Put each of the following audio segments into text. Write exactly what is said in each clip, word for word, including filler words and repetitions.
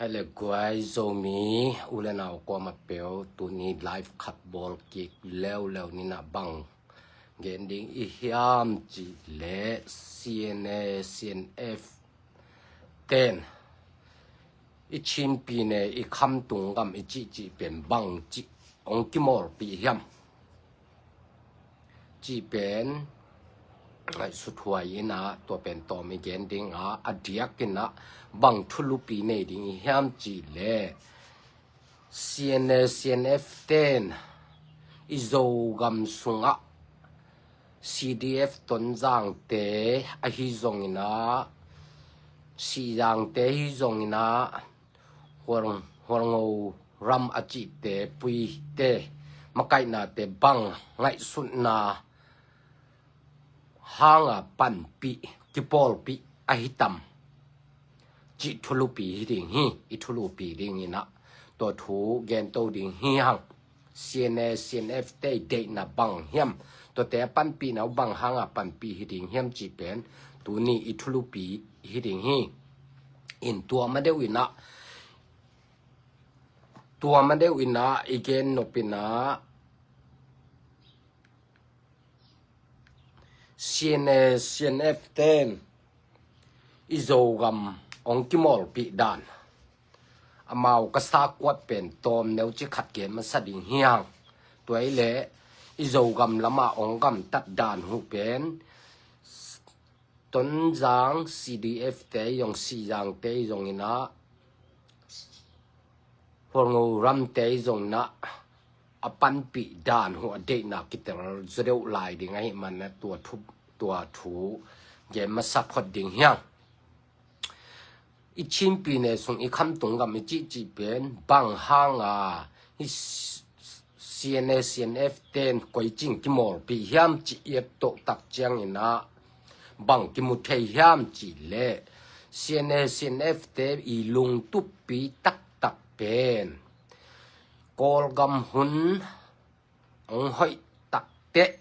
Ai le guai Zomi u le nau kuamah peuh, tuni live khat bawl kik leuleu ni nah, bang gen ding i hiam cih leh, C N A, C N F ten i Chin pyine, i khamtung gam i cihcih pen bangci hong kimawlpih hiam cih pen ngaihsut huai in ah, tua pen tawm i gen ding a, a diakin ah bang thulupi nei ding i hiam cih leh, C N A, C N F ten i Zogam sungah C D F Tonzangte ahi zongin ah, Sihzangte ahi zongin ah, Hual, Hualngo ram a cihte, Puite makaihnate bang ngaihsutna hanga panpih, kipawlpih ahi tam cih thulupi hi ding hi. I thulupi dingin ah tua thu gento ding hi hang. C N A, C N F te i deihna bang hiam, tuate a panpihna uh bang hanga panpih hi ding hiam cih pen tuni i thulupi hi ding hi. In tua ma deuh in ah, tua ma deuh in ah i gen nop in ah, C N A, C N F ten i Zogam hong kimawlpih dan, amau ka sa kuat pen tawm neuci khat gen masa ding hi hang. Tua i leh, i Zogam lama hong gamtat dan uh pen Tonzang C D F te zong, Sihzangte zongin ah, Hualngo ramte zongin ah a panpih dan uh a deihna kitel zaw deuh lai ding ahih manin ah tua thu, tua thu gen masa phot ding hi hang. I Chin pyine sung i khamtung gam i cihcih pen bang hanga hi C N A, C N F ten koi cing kimawlpih hiam cih i et toh tak ciangin ah bang kimu thei hiam cih leh, C N A, C N F te i lungtuppi taktak pen Kawlgam hun hong hoih takteh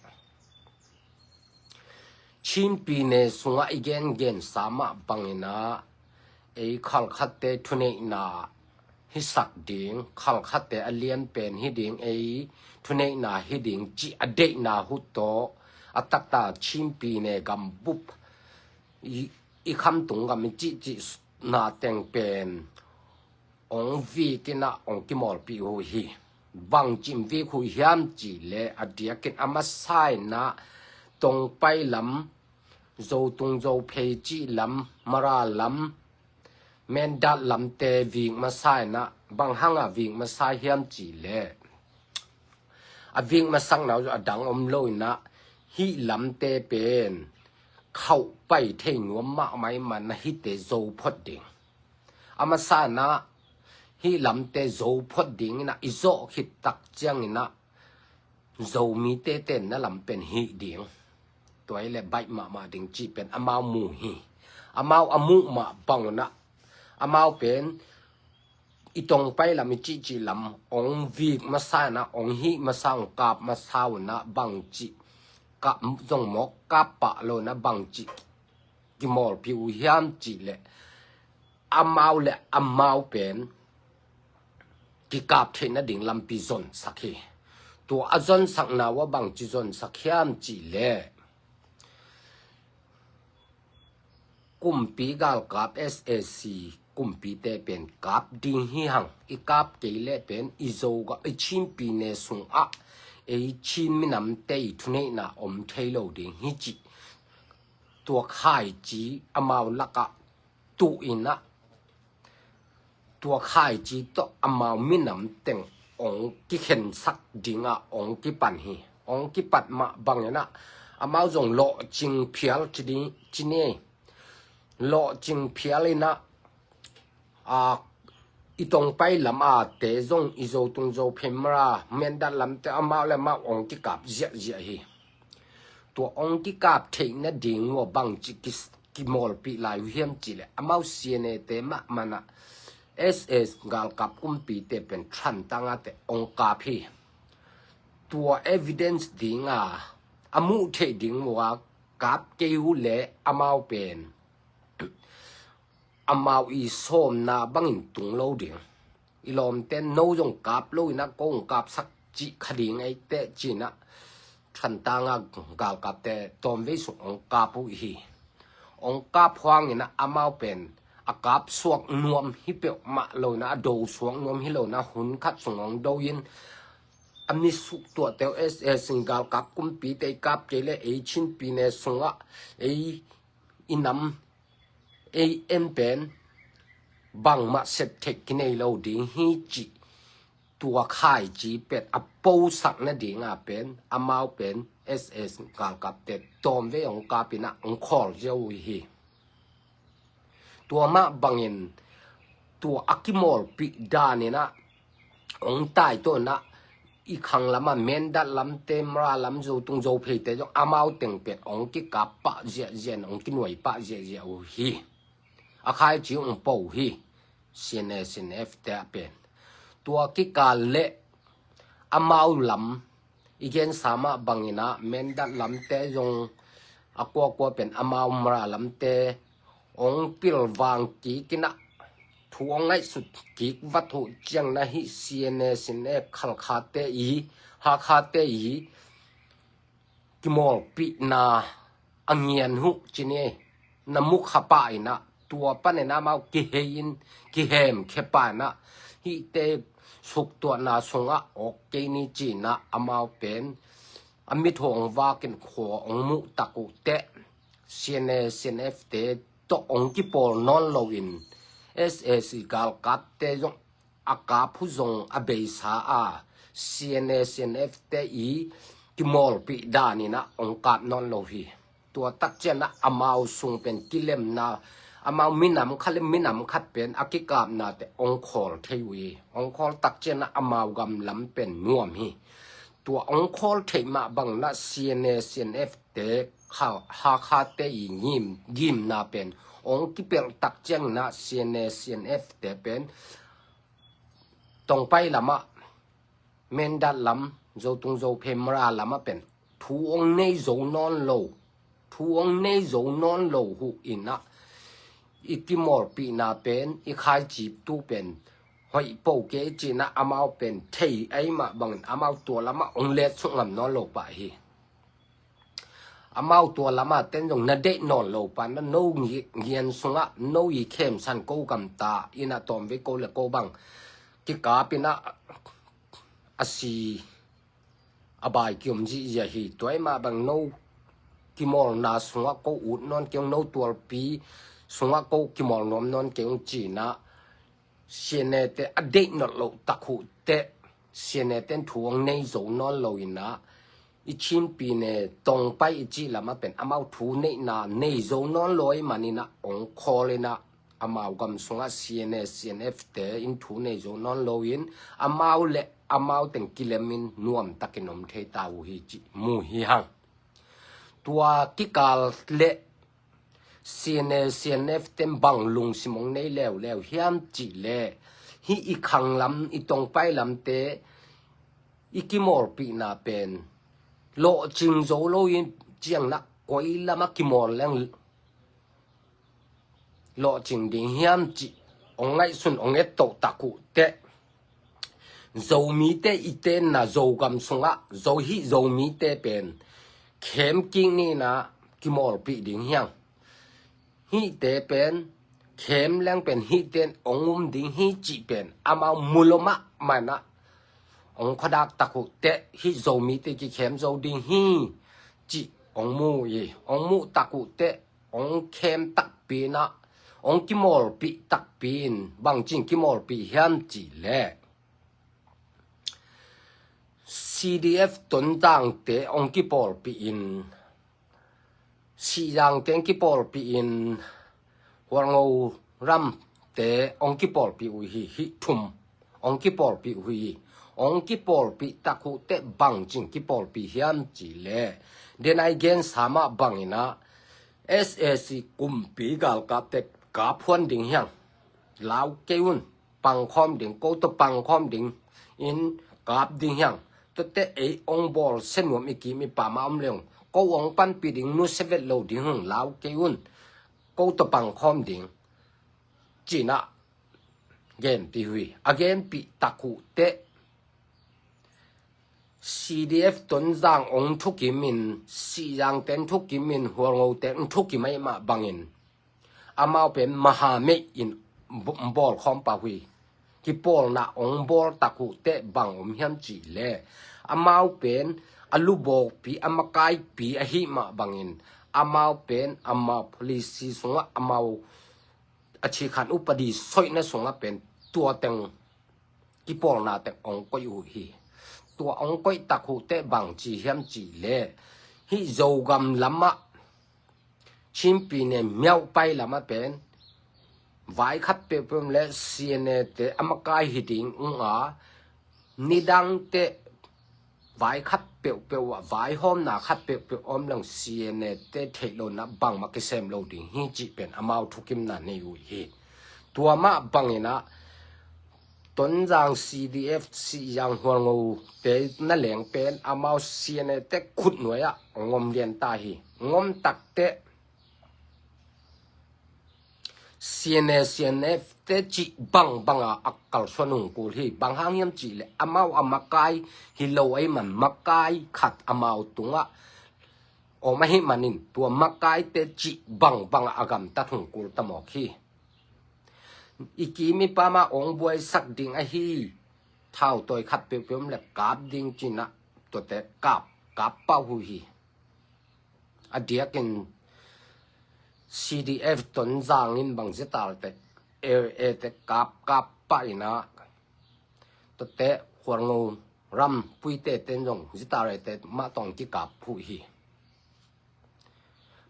Chin pyine sungah i gengensa mah bangin ah, ei khalkhatte thuneihna hisak ding, khalkhatte a lianpen hi ding, ei thuneihna hi ding cih a deihna uh tawh a taktak Chin pyine gambup, i, i khamtung gam i cihcihna teng pen hong vik in ah hong kimawlpih uh hi. Bangci in vik uh hiam cih leh, a diakin a masa in ah Tongpai lam, Zotung Zophei cih lam, Mara lam, Mindat lamte vik masa in ah, bang hanga vik masa hiam cih leh, a vik masakna uh a dang om lo in ah, hih lamte pen khauh pai thei nuam mahmah ahih manin ah hihte zo phot ding. A masa in ah hih lamte zo phot dingin ah i zawh khit tak ciangin ah Zomite tenna lam pen hih ding, tua i leh baih mahmah ding cih pen amau mu hi. Amau a muh mah bangun ah, amau pen i Tongpai lam, i cihcih lam hong vik masa in ah, hong hih masa, hong kap masa un ah, bangci kap zong mawk kap pah lo in ah, bangci kimawlpih uh hiam cih leh, amau le amau pen kikap theih nading lampi zonsak hi. Tua a zonsakna uh a bangci zonsak hiam cih leh, kumpi galkap, S A C kumpite pen kap ding hi hang. I kap kei leh pen i Zogam, i Chin pyine sungah ei Chin minamte i thuneihna om thei lo ding hi cih tua khaici amau lakah tuh in ah, tua khaici tawh amau minam teng hong kikhensak ding ah hong kipan hi. Hong kipat mah bangin ah, amau zong lawhcing phial ci ding, ci ni. Lawhcing phial in ah, a, i Tongpai lam a te zong, i Zotung Zophei, Mara, Mindat lamte, amau le amau hong kikap ziahziah hi. Tua hong kikap theih nading uh a bangci ki, kimawlpih lai uh hiam cih leh, amau C N A te mahmah in ah S A C galkap kumpite pen Thantlang ah teh hong kap hi. Tua evidence ding a, a muh theih ding uh a kap kei uh leh amau pen amau i sawmna bangin tung lo ding. I lawmte no zong kap lo inah ko hong kapsak cih kha ding ei teh ci-inah Thantanga galkapte tawmvei sung hong kap uh hi. Hong kap huang inah amau pen a kap suak nuam hi peuhmah lo inah a do suak nuam hi lo inah hun khat sung hong do in a mi suk tuahte uh S A C galkap kumpite i kap kei le ei Chin pyine sungah ei i nam ei en pen bangmah sep theih kinei lo ding hi cih tua khaici pen a posak nadinga pen amau pen S A C galkapte tawmvei hong kap inah hong khawl ziau uh hi. Tua mah bangin tua a kimawlpih dan inah hong taituah inah i khang lamah Mindat lamte, Mara lam, Zotung Zophei te zong amau teng pen hong kikap pah ziahziah in hong kinuai pah ziahziah uh hi. A khaici hong po uh hi. C N A, C N F te ah pen tua kikal le amau lam i gensa mah bang inah Mindat lamte zong a kuakua pen amau Mara lamte hong pilvang kik inah thu hong ngaihsut kik vat uh ciang na hih C N A, C N F, Khalkhate i, Hakhate i kimawlpihna a ngian uh ci ni. Na mu kha pah inah tua panin amau kihei in kihem khia pah inah hihte suktuahna sungah awk kei ni ci inah amau pen a mit hong vak in khua hong muh tak uh teh C N A, C N F te tawh hong kipawl nawn lo in S A C galkapte zong a kap uh zong a beisa a C N A, C N F te i kimawlpih dan inah hong kap nawn lo hi. Tua tak ciang inah amau sung pen kilemna amau minam khat le minam khat pen a kikapnate hong khawl thei uh hi. Hong khawl tak ciang inah amau gam lam pen nuam hi. Tua hong khawl theih mah bang inah C N A, C N F te kha, Hakhate i ngim, gimna pen hong kipelh tak ciang inah C N A, C N F te pen Tongpai lamah Mindat lam, Zotung Zophei, Mara lamah pen thu hong nei zo nawn lo, thu hong nei zo nawn lo uh inah i kimawlpihna pen i khaici tu pen hoih po kei ci inah amau pen thei ei mah bangin amau tua lamah hong letsuk ngam nawn lo pah hi. Amau tua lamah ten zong na deih nawn lo pah inah no ngi-, ngian sungah no i khemsan ko gamta inah tawmvei ko le ko bang kikap inah a si a bai kiom zihziah hi. Tua ei mah bang no kimawlna sungah ko ut nawn kei ung, no tualpi sungah ko kimawl nuam nawn kei ung ci inah C N A te a deih nawn loh tak uh teh C N A ten thu hong nei zo nawn lo inah i Chin pyine Tongpai i cih lamah pen amau thu neihna nei zo nawn lo ei man inah hong khawl inah amau gam sungah C N A, C N F te in thu nei zo nawn lo in amau le amau teng kilem in nuam takin om thei ta uh hi cih mu hi hang. Tua kikal le C N A, C N F ten bang lungsim hong nei leuleu hiam cih le hih i khang lam, i Tongpai lamte i kimawlpihna pen lawhcing zo lo in ciang inah koi lamah kimawl leng lawhcing ding hiam cih hong ngaihsun hong ettoh tak uh teh Zomite i tenna Zogam sungah Zo, hih Zomite pen khem kik ni inah kimawlpih ding hiam? Hihte pen khem leng pen hihte in hong um ding hi cih pen amau mu lo mahmah inah hong khuadak tak uh teh hih Zomite kikhem zo ding hi cih hong mu uh hi. Hong muh tak uh teh hong khem takpi inah hong kimawlpih takpi in bangci in kimawlpih hiam cih leh C D F Tonzangte hong kipawlpih in, Sihzangte hong kipawlpih in, Hualngo ramte hong kipawlpih uh hi. Hih thum hong kipawlpih uh hi. Hong kipawlpih tak uh teh bangci in kipawlpih hiam cih leh denai gensa mah bang inah S A C kumpi galkapte kap huan ding hiam? Lau kei un. Pangkhawm ding, ko tawh pangkhawm ding in kap ding hiam? Tuate ei hong bawlsia nuam i kim i pam ah om leng ko hong panpih ding nusia vet lo ding hung, lau kei un. Ko tawh pangkhawm ding. ci-in ah genpih uh hi. A genpih tak uh teh C D F Tonzang ong thukim in, Sihzangte ong thukim in, Hualngote ong thukim ahih mah bangin amau pen mahamei in bawl khawm pah uh hi. Kipawlna ong bawl tak uh teh bang om hiam cih leh, amau pen a lubawkpi, a makaipi ahih mah bangin amau pen amau policy sungah, amau a thikhan upadi soihna sungah pen tua teng, kipawlna teng ong koih uh hi. Tua ong koih tak uh teh bang ci hiam cih leh, hih Zogam lamah, Chin pyine Myaungpyi lamah pen vai khat peuhpeuh om leh C N A te a makai hi ding ung a, nidang teh vai khat peuhpeuh ah, vaihawmna khat peuhpeuh om leng C N A te theih lo in ah bangmah kisem lo ding hi cih pen amau thukimna nei uh hi. Tua mah bangin ah Tonzang C D F, Sihzang, Hualngote na leng pen amau C N A te khutnuai ah ong om lian ta hi. Ong om tak teh C N A, C N F te cih bangbang a a kalsuan ung kul hi. Bang hang hiam cih leh amau a makai hi lo ahih man, makai khat amau tungah om ahih manin tua makaite cih bangbang a a gamtat ung kul ta mawk hi. I kim i pam ah ong buaisak ding ahi, thautawi khat peuhpeuh om leh kap ding ci-in ah tuate kap, kap pah uh hi. A diakin C D F Tonzang in bang Z R te, A A te kap, kap pah in ah, tuate Hualngo ram puite ten zong Z R A te mah tawh ong kikap uh hi.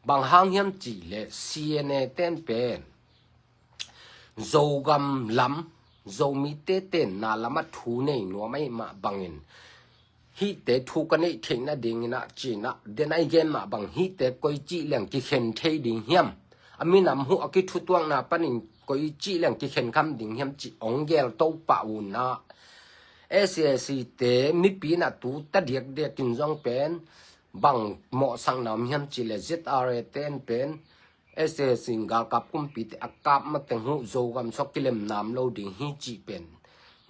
Bang hang hiam cih leh C N A ten pen Zogam lam, Zomite tenna lamah thu nei nuam ahih mah bangin, hihte thu ka neih theih nadingin ah ci-in ah, den a i gen mah bang, hihte koici leng kikhen thei ding hiam, a minam huh a kithutuakna panin koici leng kikhen kham ding hiam cih ong gel to pah un ah, S A C te mipi in ah tu ta diakdiakin zong pen bang mawhsakna om hiam cih leh Z R A ten pen S A C galkap kumpite a kap mateng huh Zogam sung kilem nam lo ding hi cih pen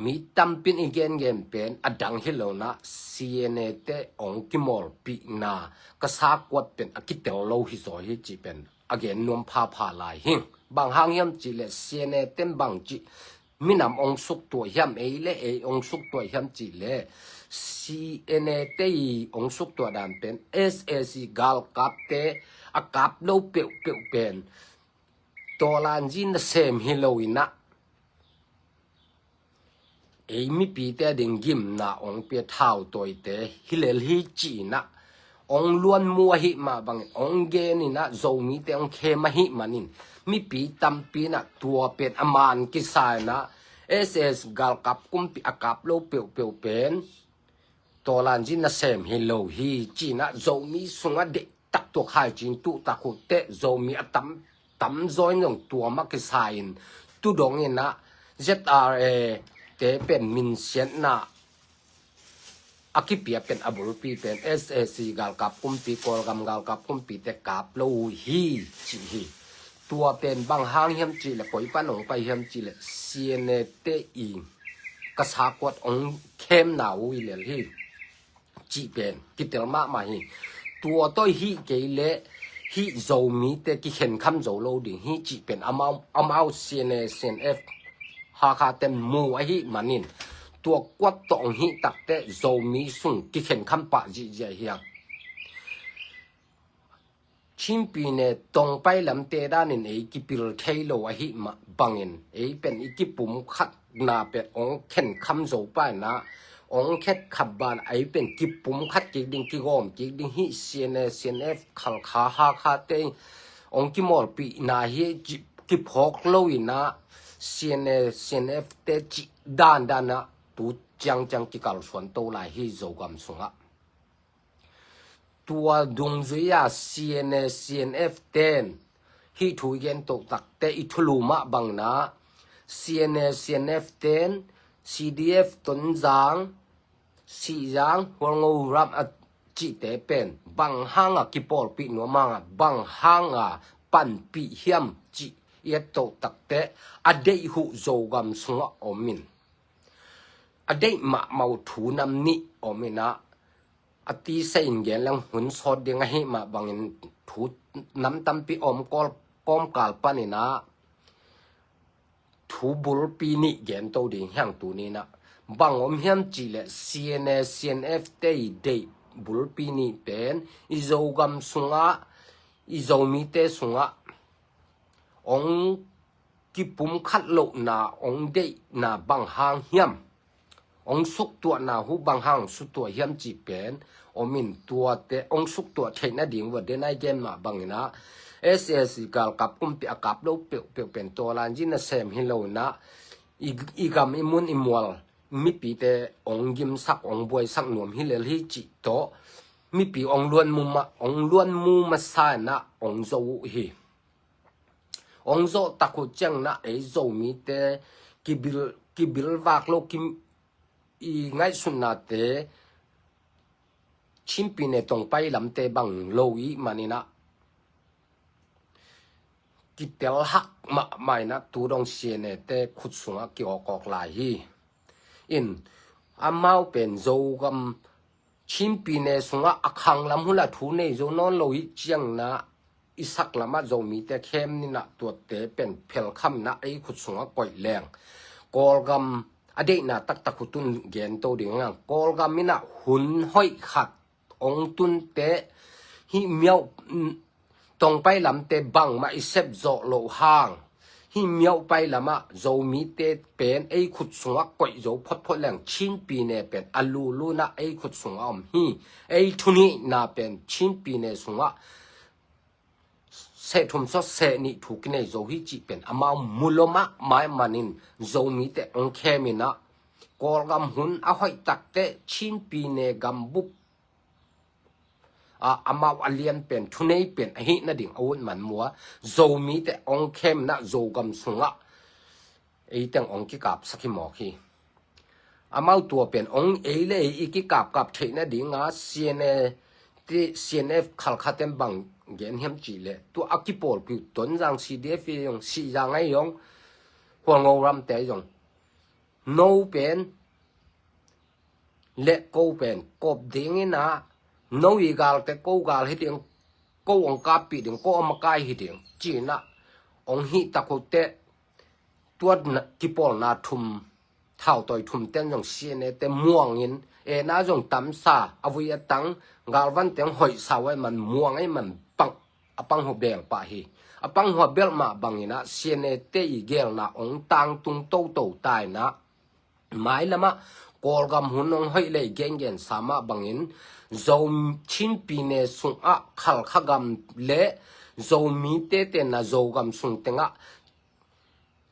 mi tampi in i gengen pen a dang hi lo in ah, C N A te ong kimawlpihna ka sakuat pen a kitel lo hi zaw hi cih pen a gen nuam phapha lai hi. Bang hang hiam cih leh C N A ten bang cih minam ong suktuah hiam, ei le ei ong suktuah hiam cih leh, C N A te i ong suktuah dan pen S A C galkapte a kap lo peuhpeuh pen tawlanzi nasem hi lo in ah, ei mipite a ding gimna ong pia thautawite hi lel hi ci-in ah, ong luanmu ahih mah bangin ong gen in ah, Zomite ong khem ahih manin mipi tampi in ah tua pen a man kisa in ah, S A C galkap kumpi a kap lo peuhpeuh pen tawlanzi nasem hi lo hi ci-in ah, Zomi sungah deihtak tua Khaicing tuh tak uh teh Zomi a tam, tamzaw in zong tua mah kisa in tu dong in ah, Z R A te pen minsiatna a kipia pen a bulpi pen S A C galkap kumpi, Kawlgam galkap kumpite kap lo uh hi ci hi. Tua pen bang hang hiam cih leh, koi pan ong pai hiam cih leh, C N A te i ka sakuat ong khemna uh hi lel hi cih pen kitel mahmah hi. Tua tawh hih kei leh hih Zomite kikhen kham zo lo ding hi cih pen amau, amau C N A, C N F Hakha ten mu ahih manin, tua kuat tawh ong hih tak teh Zomi sung kikhen kham pah zihziah hi hang. Chin pyine Tongpai lamte danin ei kipil thei lo ahih mah bangin, ei pen i kipumkhatna pen ong khen kham zo pah in ah, ong khet khap ban ei pen kipumkhat kik ding, kigawm kik ding hi. C N A, C N F, Khalkha, Hakha te ong kimawlpihna hi ci, kiphawk lo in ah, C N A, C N F te cih dandan ah tu ciangciang kikalsuan to lai hi Zogam sungah. Tua dungzui a C N A, C N F ten hih thu i gen toh tak teh i thulu mah bangin ah, C N A, C N F ten, C D F Tonzang, Sihzang, Hualngo ram a cihte pen bang hang a kipawlpih nuam hang a, bang hang a panpih hiam cih i et toh takteh a deih uh Zogam sungah om in, a deih mahmah uh thu nam nih om in ah, a tisa in gen leng hun sawt ding ahi mah bangin thu nam tampi om kawl kawmkal panin ah thu bulpi nih gen to ding hi hang tuni in ah. Bang om hiam cih leh C N A, C N F te i deih bulpi nih pen i Zogam sungah, i Zomite sungah ong kipumkhat lohna, ong deihna bang hang hiam, ong suktuahna uh bang hang suktuah hiam cih pen om in, tuate ong suktuah theih nading uh a den a i gen mah bangin ah, S A C galkap kumpi a kap lo peuhpeuh pen tawlan zi nasem hi lo in ah, i, i gam i mun i mual mipite ong gimsak ong buaisak nuam hi lel hi cih tawh mipi ong luanmu ma, ong luanmu masa in ah ong zo uh hi. Ong zawh tak uh ciangin ah ei Zomite kibil, kibil vak lo, ki, i ngaihsutnate Chin Pi Ne tongpai lamte bang lo i hih manin ah kitel hak mahmah in ah tu dong C N A te khut sungah kiawkawk lai hi. In amau pen Zogam Chin Pi Ne sungah a khang lam hun la thu nei zo nawn lo i hih ciangin ah i sak lamah Zomite khem in ah tuate pen phelkham in ah ei khut sungah koih leng Kawlgam a deihna taktak uh tun gen to ding hi hang. Kawlgam in ah hun hoih khat ong tunteh hih miauh, mm, tongpai lamte bangmah i sep zawh loh hang hih miauhpai lamah Zomite pen ei khut sungah koih zo photphot leng Chin Pi Ne pen a lulu in ah ei khut sungah om hi. Ei thunihna pen Chin Pi Ne sungah seh thum sawt seh nih thu kinei zo hi cih pen amau mu lo mahmah manin Zomite ong khem in ah Kawlgam hun a hoih takteh Chin Pi Ne gambup ah amau a lian pen thunei pen ahih nading a ut man mua Zomite ong khem in ah Zogam sungah eiteng ong kikapsak hi mawk hi. Amau tua pen ong ei le ei i kikapkap theih nading a C N A te, C N F Khalkha ten bang gen hiam cih leh tua a kipawlpi uh Tonzang C D F i zong, Sihzang a i zong, Hualngo ramte a i zong, no pen le ko pen kop ding in ah, no i galte ko gal hi ding, ko ong kappih ding, ko a makai hi ding ci in ah ong hih tak uh teh tua na, kipawlna thum, thautawi thum ten zong C N A te muang in, en a zong tamsa, a vui a tang, galvan teng hoihsa uh a i man muang a i man pang, a pang hua bel pah hi. A pang hua belh mah bangin ah C N A te i gelna ong tangtung toto ta in ah, mailamah Kawlgam hun ong hoih le i gengensa mah bangin Zo, Chin Pi Ne sungah Khalkha gam le Zomite tenna Zogam sung tengah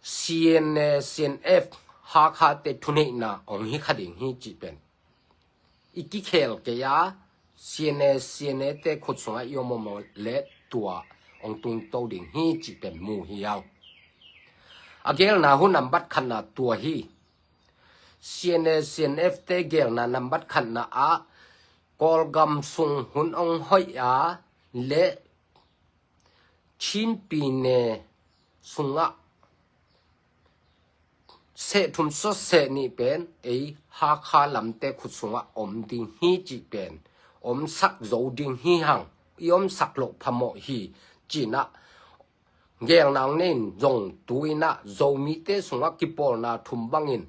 C N A, C N F Hakha te thuneihna ong hi kha ding hi cih pen i kikhel kei a, C N A, C N A te khut sungah i om om le tua ong tungto ding hi cih pen mu hi hang. A gelna hun nambat khatna tua hi. C N A, C N F te gelna nambat khatna ah Kawlgam sung hun ong hoih a le Chin Pi Ne sungah seh thum sawt seh nih pen ei Hakha lamte khut sungah om ding hi cih pen omsak zo ding hi hang, i omsak loh phamawh hi ci in ah gelna ong nei in zong tu in ah Zomite sungah kipawlna thum bangin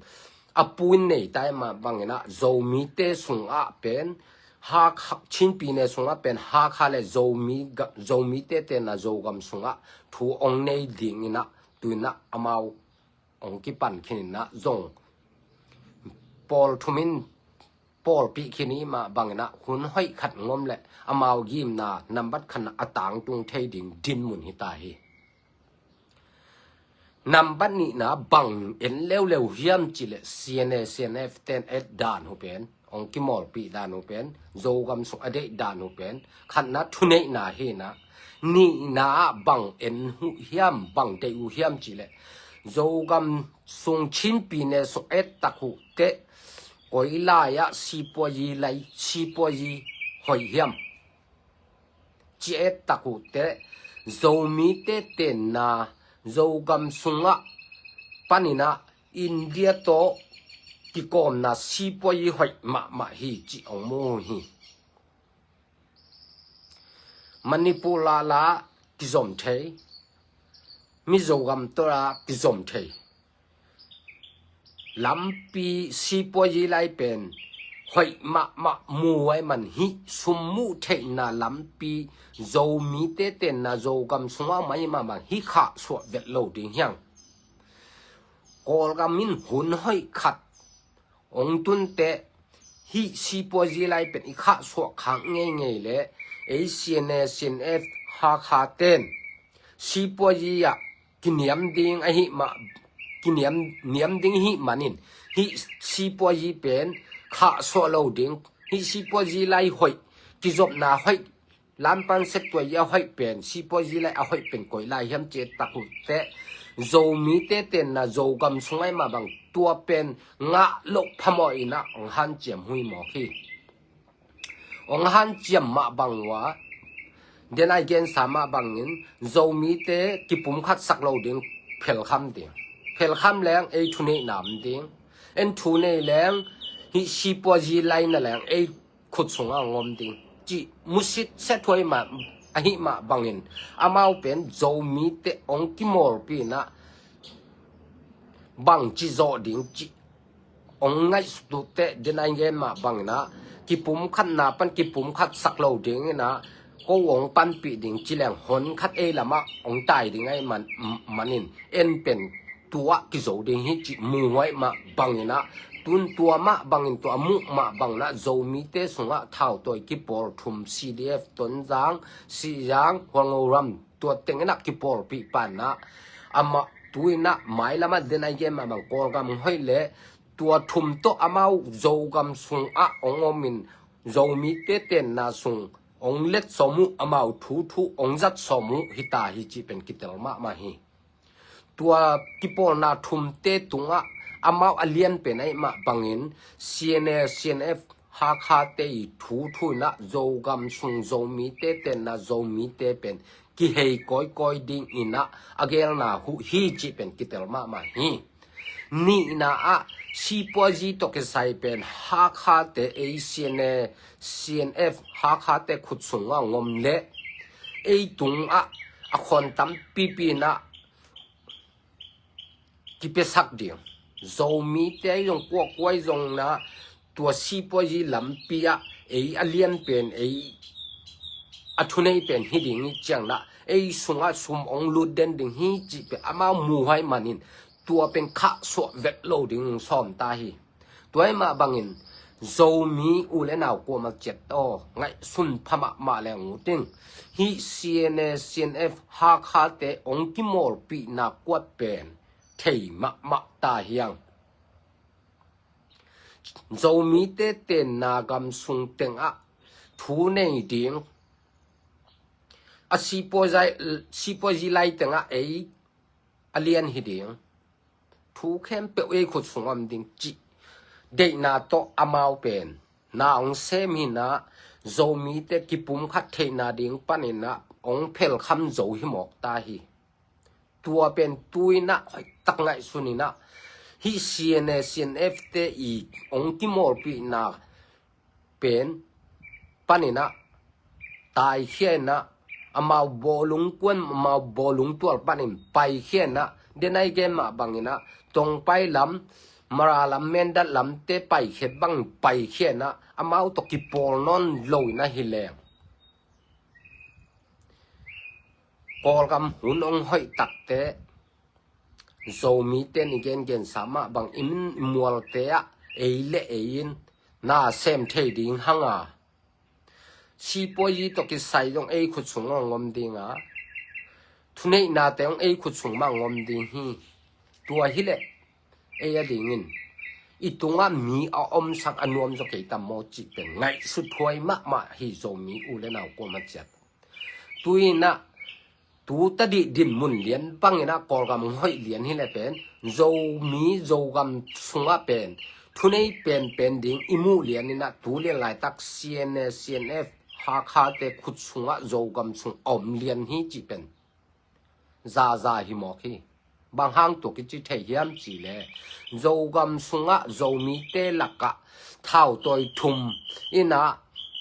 a pu in nei ta i mah bangin ah Zomite sungah pen Hakha, Chin Pi Ne sungah pen Hakha le Zomi ga, Zomite tenna Zogam sungah thu ong nei ding in ah tu in ah amau ong kipan khin in ah zong pawl thum in pawlpih khin i mah bangin ah hun hoih khat ngom le amau gimna nambat khatna a tangtung thei ding dinmun hi ta hi. Nambat nihna bang en leuleu hiam cih leh C N A, C N F ten et dan uh pen, ong kimawlpih dan uh pen, Zogam sung a deih dan uh pen khatna thuneihna hi in ah, nihna ah bang en uh hiam, bang deih uh hiam cih leh Zogam sung Chin Pi Ne sung et tak uh teh koi lai ah sipuazi lai, sipuazi hoih hiam ci et tak uh teh Zomite tenna Zogam sungah paninah India tawh kikawmna sipuayi hoih mahmah hi cih hong mu hi. Manipur lala kizom thei, Mizogam tawh la kizom thei. Lampi sipuayi lai pen hoih mahmah muai man hi. Sum muh theihna lampi Zomite tenna Zogam sungah mai mahmah hi. Khahsuah vet lo ding hiang. Kawlgam in hun hoih khat hong tunte hih sipuayi lai pen i khahsuah khak ngeingei le ei C N A, C N F, Hakha ten sipuayi ah kiniam ding ahi mah, kiniam niam ding hih manin hih sipuayi pen khahsuah lo ding. Hih sipuayi lai hoih, kizopna hoih, lampan settuai a hoih pen, sipuayi lai a hoih pen koi lai hiam ci tak uh teh Zomite tenna Zogam sungah mah bang tua pen ngah loh phamawh inah hong hanciam hui mawk hi. Hong hanciam mah bang uh a, denai gensa mah bangin Zomite kipumkhat sak lo ding phelkham ding. Phelkham leng ei thuneihna om ding. En thunei leng hih sipuayi lai na leng ei khut sungah hong om ding cih musit sethuai mah ahi mah bangin amau pen Zomite hong kimawlpi inah bangci zawh ding cih hong ngaihsut uh teh denai gen mah banginah kipumkhatna pan kipumkhat sak lo ding inah ko hong panpih ding ci leng hon khat ei lamah hong tai ding ahi man, manin en pen tua kizo ding hi cih muhuai mah banginah tun tua mah bangin tua muh mah banginah Zomite sungah thautawi kipawl thum C D F Tonzang, Sihzang, Hualngoram tua tenginah kipawlpih panah amah tuinah mailamah denai gen mah bang Kawlgam hoih le tua thum tawh amau Zogam sungah hong omin Zomite tenna sung hong let sawm uh, amau thu thu hong zat sawm uh hita hi cih pen kitel mahmah hi. Tua kipawlna thumte tungah amau a lian pen ahi mah bangin C N A, C N F, Hakha te i thu thu inah Zogam sung Zomite tenna Zomite pen kihei kawikawi ding inah a gelna huh hi cih pen kitel mahmah hi. Nihna ah sipuayi tawh kisai pen Hakha te ei C N A, C N F Hakha te khut sungah hong om le ei tungah a khawn tampipi inah kipiasak ding. Zomite ahi zong kuakuai zong na tua sipuayi lampi ah ei a lian pen ei a thunei pen hi ding hi ciang na ei sungah sum hong lut den ding hi cih pen amau muhai manin tua pen khahsuah vet lo ding sawm ta hi. Tua ahi mah bangin Zomi u le nau kuamah ciat aw ngaihsun pha mahmah leng uh ding. Hih C N A, C N F Hakha te hong kimawlpihna kuat pen thei mahmah ta hiang. Zomite tenna gam sung tengah thu nei ding a sipuazi lai tengah ei a lian hi ding. Thu khempeuh ei khut sung om ding cih deihna tawh amau pen na hong sem hi na Zomite kipumkhat theihna ding panin na hong phelkham zo hi mawk ta hi. Tua pen tu-in na hoihtak ngaihsun in na hih C N A, C N F te i hong kimawlpihna pen panin na taikhia in na amau bawlung kuan, amau bawlung tual panin paikhia in na denai gen mah bangin na Tongpai lam, Mara lam, Mindat lamte paikhiat bang paikhia in na amau tawh kipawl nawn lo in na hi leng Kawlgam hun hong hoih takte Zomite ni gengensa mah bang i min i mualte ah ei le ei in na sem thei ding hang a, sipuazi tawh kisai zong ei khut sung hong om ding a, thuneihnate hong ei khut sung mah hong om ding hi. Tua hi leh ei a dingin i tungah mi a omsak a nuam zaw kei tam maw cih pen ngaihsut huai mahmah hi Zomi u le nau kuamah ciat. Tu-in na tu tadih dinmun lian bangin na Kawlgam hoih lian hi le pen Zomi Zogam sungah pen thunei penpen ding i muh lian in na tu lian laitak C N A, C N F Hakha te khut sungah Zogam sung a om lian hi cih pen zaza hi mawk hi. Bang hang tua kici thei hiam cih leh, Zogam sungah Zomite lakah thautawi thum in ah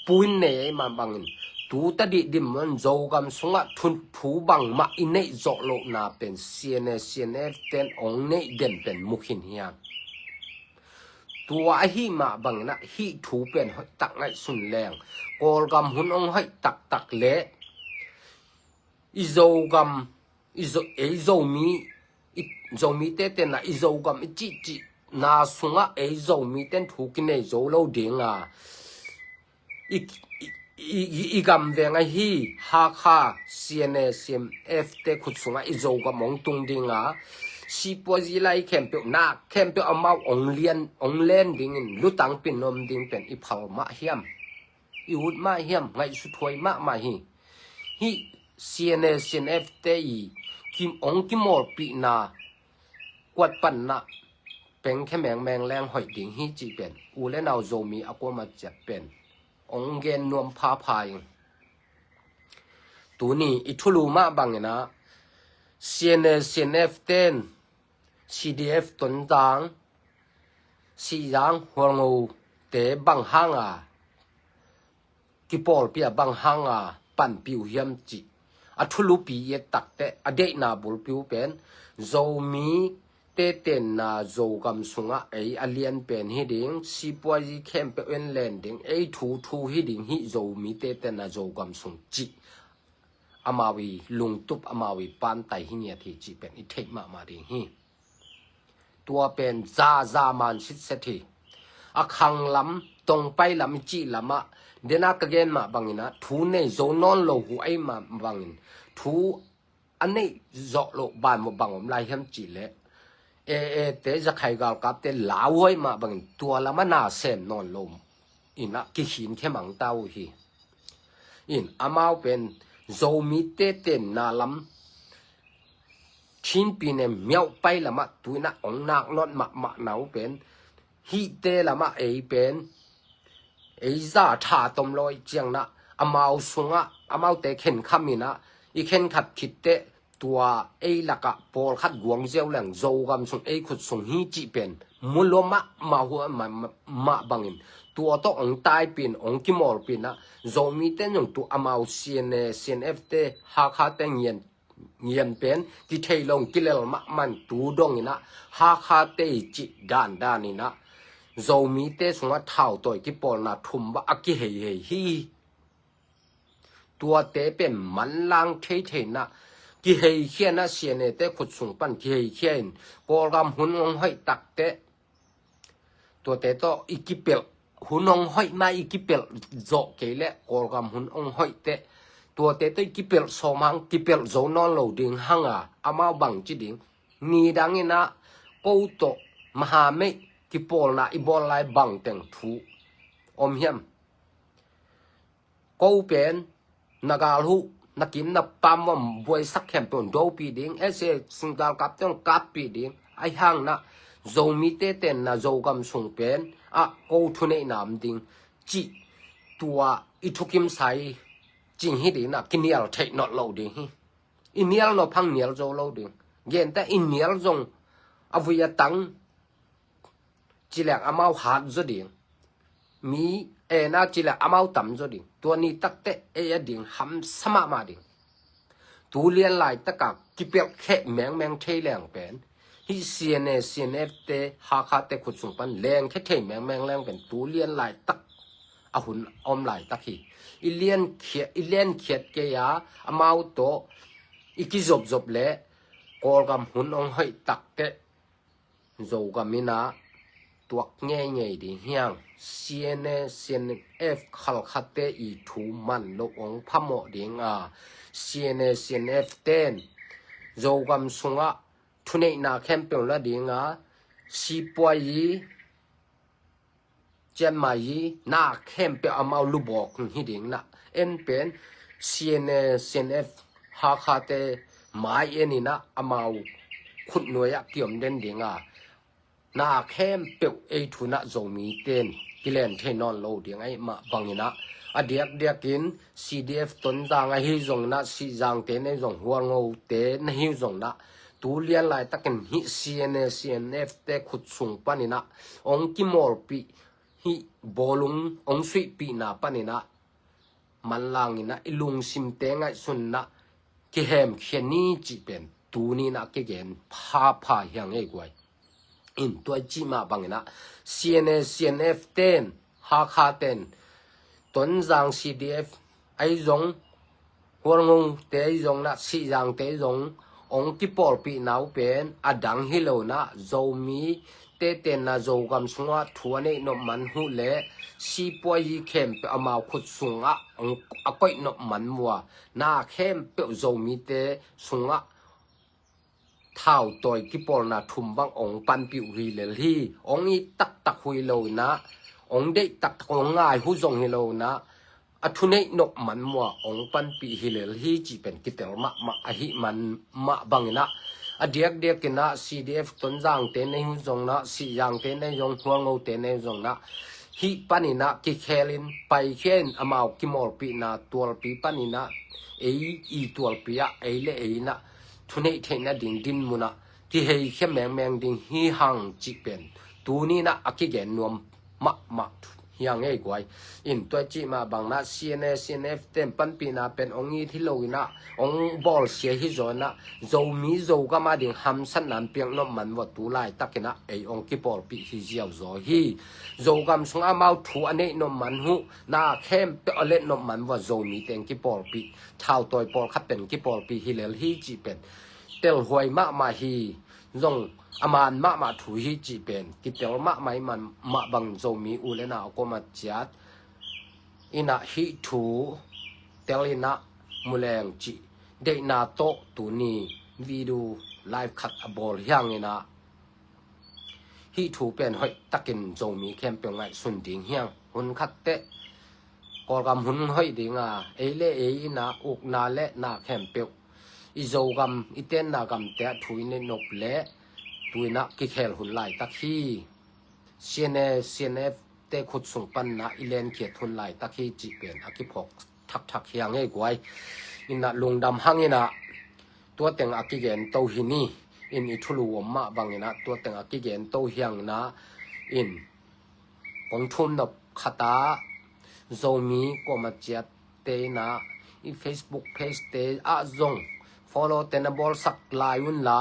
puin nei ei mah bangin, tu tadih dim un Zogam sungah thu, thu bangmah i neih zawh lohna pen C N A, C N F ten ong neih den pen mu khin hiam? Tua ahih mah bangin ah hih thu pen hoih tak ngaihsun leng, Kawlgam hun ong hoih taktak leh i Zogam, i Zo, ei Zomi, i Zomite tenna i Zogam i cihcihna sungah ei Zomiten thu kinei zo lo ding a, i, i, i, i, i gam veng ahi Hakha, C N A, C N F te khut sungah i Zogam ong tung ding a, sipuazi lai khempeuh, na khempeuh amau ong lian, ong len dingin lutang pin om ding pen i phal mah hiam? I ut mah hiam? Ngaihsuthuai mahmah hi. Hih C N A, C N F te i kim, ong kimawlpihna kuat panna pengkhe mengmeng leng hoih ding hi cih pen u le nau Zomi a kuama ciat pen ong gen nuam phapha ing. Tuni i thulu mah bangin ah C N A, C N F ten C D F Tonzang, Sihzang, Hualngo te bang hanga kipawlpi a, bang hanga panpih uh hiam cih a thulupi i et takteh, a deihna bulpi uh pen Zomite tenna Zogam sungah ei a lian pen hi ding, sipuazi khempeuh en len ding, ei thu thu hi ding, hih Zomite tenna Zogam sung cih amau i lungtup, amau i pantai hi ngiat hi cih pen i theih mahmah ding hi. Tua pen zaza man sitset hi. A khang lam, tongpai lam i cih lamah, dena ka gen mah bangin ah thu nei zo nawn lo uh ei mah bangin, thu a neih zawh loh banmawh bang om lai hiam cih leh, A A te, Zakhai galkapte lauhuai mah bangin tua lamah na sem nawn lo in ah kikhin khia mang ta uh hi. In amau pen Zomite tenna lam, Chinpi ne miauhpai lamah tu in ah ong nak nawn mahmah na uh pen, hihte lamah ei pen ei za tha tom lo ih ciang nah, amau sungah amaute khenkham in ah, i khenkhat khitteh tua ei lakah pawlkhat guang ziau leng Zogam sung ei khut sung hi cih pen mu lua mahmah uh a, mah, mah, mah bangin tua tawh ong taipin, ong kimawlpin ah, Zomite nung tu amau C N A, C N F te, Hakha te ngian, ngian pen kithei lo, kilel mahmah in tu dong in ah, Hakha te i cih dandan in ah Zomite sungah thautawi kipawlna thum bah a kiheihei hi. Tuate pen manlang theithei nah, kiheikhia nah, C N A te khut sung pan kiheikhia in, Kawlgam hun ong hoih takteh tuate tawh i kipelh, hun ong hoih mah i kipelh zawh kei leh, Kawlgam hun ong hoihteh tuate tawh i kipelh sawm hang, kipelh zo nawn lo ding hanga, amau bangci ding, nidang in ah ko tawh mahameih kipawlna i bawl lai bangteng thu om hiam? Ko pen na gal huh, na kim na pam uam buaisak khempeuh in dopih ding, S A galkapte ong kappih ding, ahi hang nah Zomite tenna Zogam sung pen ah ko thuneihna om ding cih tua i thukim sai cing hi ding nah, kinial theih nolh lo ding hi. I nial nop hang nial zo lo ding. Genteh i nial zong a vui a tang ci leng amau hat zaw ding. Mi en a ci leng amau tam zaw ding. Tua ni takteh ei a ding hamsa mahmah ding. Tu lian laitak a kipelh kheh mengmeng thei leng pen, hih C N A, C N F te, Hakha te khut sung pan lengkhe thei mengmeng leng pen tu lian laitak a hun om laitak hi. I liankhiat, i liankhiat kei a, amau tawh i kizopzop leh Kawlgam hun ong hoih takteh Zogam in ah tuak ngeingei ding hi hang. C N A, C N F khalkhate i thu man loh ong phamawh ding a, C N A, C N F ten Zogam sungah thuneihna khempeuh la ding a, sipuai i, cianmai i, na khempeuh amau lubawk hi ding nah. En pen C N A, C N F Hakha te mai en in ah amau khutnuai ah kiom den ding a, na khempeuh ei thu nah Zomite in kilen thei nawn lo ding ahi mah bangin ah, a diakdiakin C D F Tonzang ahi zong na, Sihzangte na hi zong, Hualngote na hi zong na, tu lian laitakin hih C N A, C N F te khut sung panin ah ong kimawlpih, hih bawlung ong suihpihna panin ah manlangin ah i lungsimte ngaihsun na kihemkhia ni cih pen tuni na kigen phapha hi hang ei guai. In tua i cih mah bangin ah C N A, C N F ten, Hakha ten, Tonzang C D F ahi zong, Hualngote ahi zong na, Sihzangte ahi zong ong kipawlpihna uh pen a dang hi lo na, Zomi te tenna Zogam sungah thu a neih nop man uh le sipuazi khempeuh amau khut sungah a koih nop man uh a, na khempeuh Zomite sungah thautawi kipawlna thum bang ong panpih uh hi lel hi. Ong it taktak uh hi lo na, ong deih taktak, ong ngai uh zong hi lo na, a thuneih nop man uh a ong panpih hi lel hi cih pen kitel mahmah ahih man mah bangin ah, a diakdiakin ah C D F Tonzangte na hi uh zong na, Sihzangte na hi zong, Hualngote na hi zong na, hih panin ah kikhelin paikhia in amau kimawlpihna tualpi panin ah ei i tualpi ah ei le ei na thuneih theih nading dinmun ah kiheikhia mengmeng ding hi hang cih pen tuni na a kigen nuam mahmah hi hang ei guai. In tua i cih mah bang na C N A, C N F ten panpihna pen ong it hi lo in ah, ong bawlsia hi zaw in ah, Zomi Zogam a ding hamsatna piak nop man uh a tu laitakin ah ei ong kipawlpih hi ziau zaw hi. Zogam sungah amau thu a neih nop man uh, na khempeuh a let nop man uh a Zomite ong kipawlpih, thautawi pawlkhat pen kipawlpih hi lel hi cih pen telhuai mahmah hi. Zong a man mahmah thu hi cih pen kitel mahmah hi man mah bang Zomi u le nau a kuamah ciat in ah hih thu tel in ah mu leng cih deihna tawh tuni video live khat a bawl hi hang in ah, hih thu pen hoih takin Zomi khempeuh ngaihsun ding hi hang. Hun khat teh Kawlgam hun hoih ding a, ei le ei in ah ukna le na khempeuh i Zogam i tenna gamte ah thu i neih nop le tu in ah kikhel hun laitak hi. C N A, C N F te khut sung pan in ah i lenkhiat hun laitak hi cih pen a kiphawk thakthak hi hang ei guai. In ah lungdam hang in ah tua teng a kigen to hi ni. In i thulu om mah bang in ah tua teng a kigen to hi hang in ah, in kong thum nop khat ah Zomi kuamah ciat te in ah i Facebook page te ah zong follow te na bawlsak lai un la,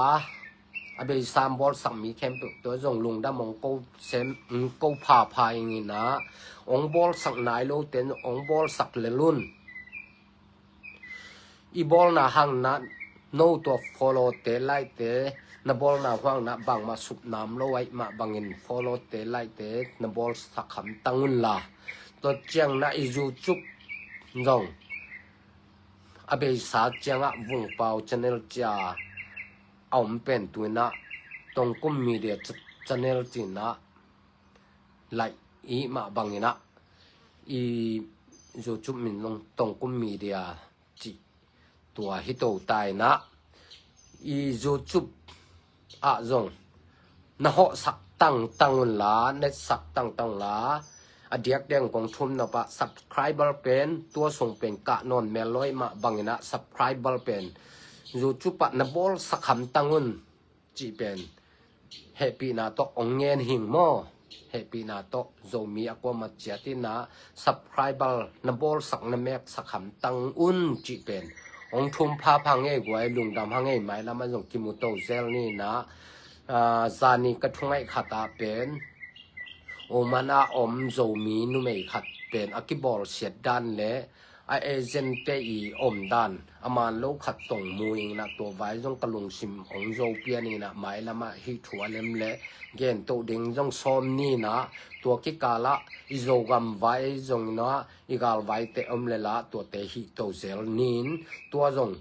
a beisa bawlsak mi khempeuh tua zong lungdam ong ko sem, ong ko phapha ing in ah, ong bawlsak nai lo ten ong bawlsak lel un. I bawlna hang na no tua follow te like te na bawlna huang na bangmah supna om lo ahih mah bangin follow te like te na bawlsak hamtang un la, tua ciang na i YouTube zong a beisa ciangah Vungpau channel cia a om pen tu in ah Tongkum Media ch-, channel ci in ah laih i hih mah bang in ah i YouTube min zong Tongkum Media cih tua hi to ta in ah, i YouTube ah zong na hawhsak tangtang un la, na etsak tangtang un la, a diakdiak kong thum nop ah subscriber pen tua sung pen kah nawn mel lo ahih mah bang in ah subscriber pen YouTube ah na bawlsak hamtang un cih pen hehpihna tawh ong ngen hing maw? Hehpihna tawh Zomi a kuamah ciat in ah subscriber na bawlsak na meksak hamtang un cih pen ong thum phapha hang ei guai, lungdam hang ei. Mailam ah zong kimu to zel ni in ah, ah, zani ka thungaih khat ah pen Oman a om Zomi numei khat pen a kibawlsiat dan le a agent te i om dan a man lo khat tong mu ing in ah tua vai zong ka lungsim ong zo pian in ah mailam ah hih thu a lem le gen to ding zong sawm ni in ah, tua kikal ah i Zogam vai zong in ah i galvai te om le la tuate hih to zel ni in, tua zong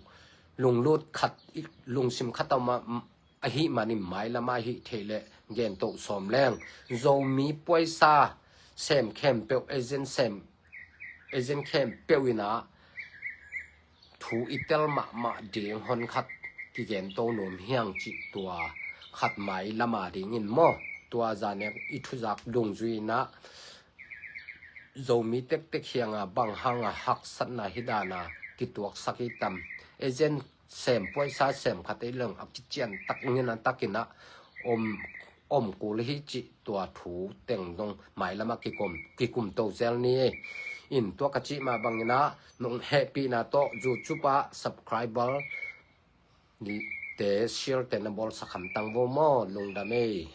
lunglut khat, lungsim khat a om ah ahih manin mailam ah hih theih leh gen to sawm leng. Zomi puaisa sem khempeuh, agent sem, agent khempeuh in ah thu i tel mahmah ding hon khat kigen to nuam hi hang cih tua khat mailam a ding in maw? Tua zan i thuzak dungzui in ah Zomi tektek hianga bang hanga haksatna hi dana kituaksak hi tam. Agent sem puaisa sem khat ei leng a kician tak ngina takin a om om kul hi cih tua thu teng dong mailama kikum kikum to zel ni. In tua ka cih mah bangina nong hehpihna tawh YouTube ah subscriber te share te na bawlsak hamtang vo maw, lungdam ei.